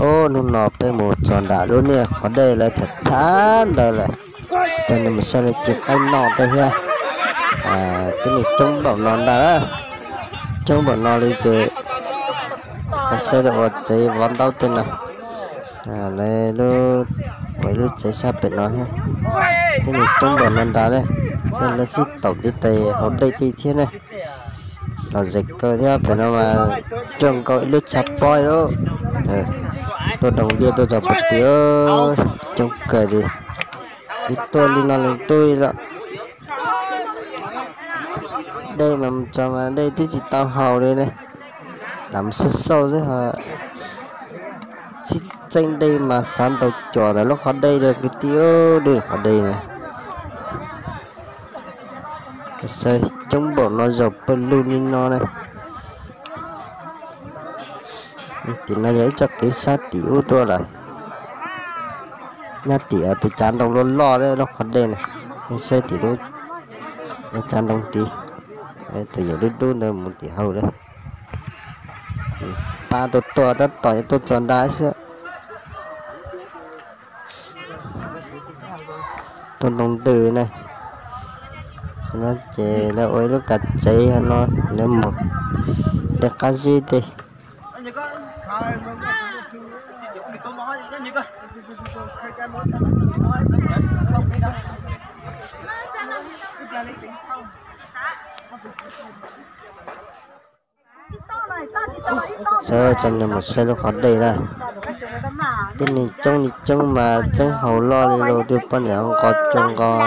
Ub, hnub no peb mus txog nram lub niag qhov dej lawv tham tham ntawd lawm. Cov neeg mus saib lawv tsis qaij noj tej thiab. Tib neeg coob npaum no ntag lawm, coob npaum no li ces koj saib lawv ua tsev vov ntaub tej no. Lawv ua ib lub tsev sab pem no thiab. Tib neeg coob npaum no ntag lawm, saib lawv sib taum ntiv tes haus dej tej thiab ne. Lom zem kawg thiab, pem no mas coob nkaus ib lub chaw pob lawm. Tuaj doos diaj tuaj txog pem tid, coob kawg li. Twb tuaj li no leej twg lawm. Dej mas mus txog mas dej twb tsis tau haus li ne. Lam xauj xauj xwb ho. Txij txeej dej mas xav ntaus cos ntawm lub qhov dej li kwv tij, dej qhov dej na. Saib coob npaum no zaum pawg lug li no na. Tim no yog ib tsob kev sab tim ub tuaj lawm. Nyob tim tus cav ntoo loj loj lub qhov dej na. Nej saib tim lub cav ntoo tid, tus yawm dub dub ntawd mus tim hauv lawm. Pab tuaj tuaj tab tom yuav tuaj txog nrad xwb. Tuaj ntoo ntws na. No ces lawv ua ib lub kav tsev no, lawv mus de qab zib tej. Saib cov neeg mus saib lub qhov dej na. Tib neeg coob li coob mas txeeb haus loj li los twb poj niam nqos cua nqos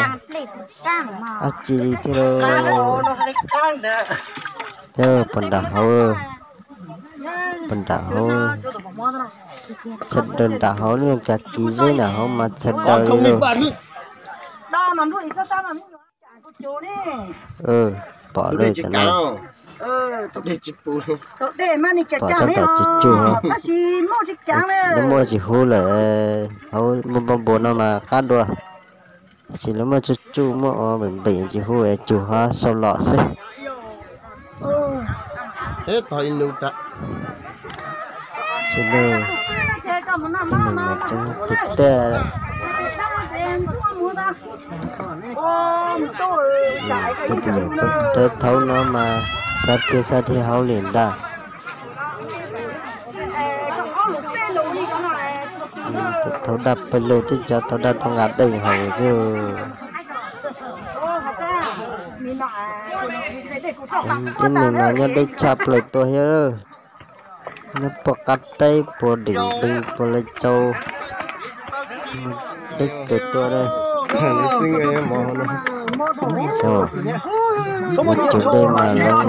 dab tsi li thiab lauj. Puag nram hauv, puag nram hauv, txhia daws nram hauv lub kab kis zeb nram hauv mas txhia daws li lauj. Pom lawm cov no. Pom tab tom tsuj tsuj, lawv muaj tsis huv lawm, hauv npua npua no mas qab dua. Tab sis lawv muaj tsuj tsuj muaj ua npeem npeem tsis huv es tsug ho sau los xwb. Tsis, tej neeg mas coob tiag tiag. Tej tus yawm dawb thaub no mas xav dhia xav dhia hauv li ntag. Thaub daj pawg lug twb cov thaub daj tuaj nqa dej haus xwb. Tib neeg no nyob deb tshaj plaws tuaj thiab. Nyob puag qab teb puag deem npeeg puag lawv cau deb kawg tuaj. Lawv tsug dej mas lawv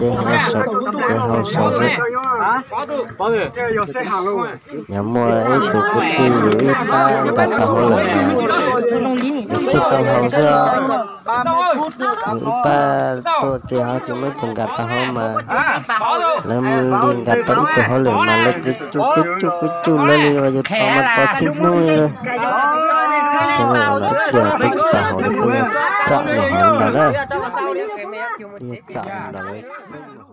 cev hau saus, cev hau saus xwb. Yog muaj ib tug kwv tij yus ib pab nkag tau hauv lawm mas yus thiaj tau haus xwb. Yus ib pab tuaj kiag ho tsis muaj ib tug nkag tau hauv mas lawv li nkag tau ib tug hauv lawm mas lawv kwv tsuj kwv tsuj kwv tsuj lawv li yus tos mas tos txhij hnub li. Xyov no ib pliag peb tsis tau haus li peb yuav txam mus hauv ntag na. Peb yuav txam mus nram lawv txeeb mus